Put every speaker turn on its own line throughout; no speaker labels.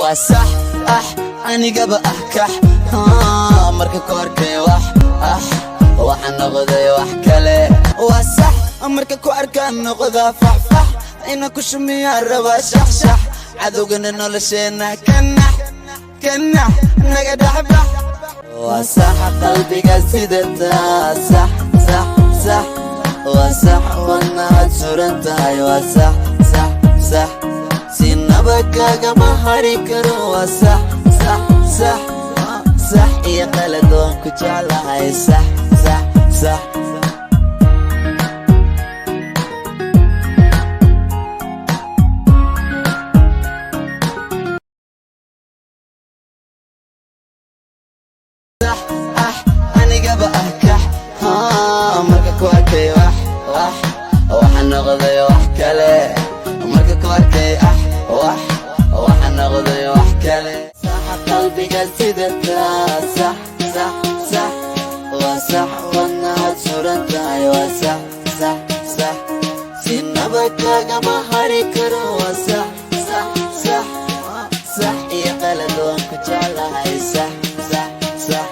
Waa sax, ah, anigaba ah kax. Marka ku arkay wax, ah, waxaan noqday wax kale. Waa sax, marka ku arkaan noqdaa faxfax, ina ku shumiyaa rabaa shaxshax. Cadowgana nolosheenna kanax kanax, naga dhexbax. Waa sax, qalbiga sidataa, sax sax sax. Waa sax, wadnaad suran tahay. Waa sax sax sax, sinaba kagama hari karo. Waa sax sax sax, sax iyo qalad waan ku jeclahay, sax sax sax. Ah, anigaba ah kax. Marka ku arkay wax, wax, waxaan noqday wax kale. Marka ku arkay, ah, wax, waxaan noqday wax kale. Sax, qalbiga sidataa, sax sax sax. Waa sax, wadnaad suran tahay. Waa sax sax sax, sinaba kagama hari karo. Waa sax sax sax, sax iyo qalad waan ku jeclahay, sax sax sax.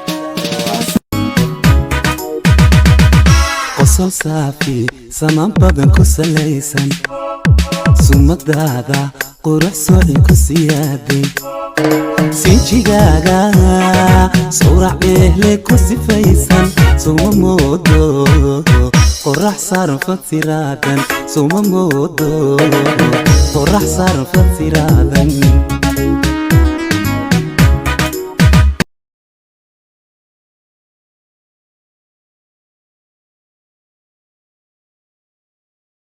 Qosol saafi, samaan badan ku salaysan, sumadaada qurux sooci ku siyaaday, sinjigaaga sawrac beehle ku sifaysan. Suma moodo qorax saaran fatiraadan, suma moodo qorax saaran fatiraadan.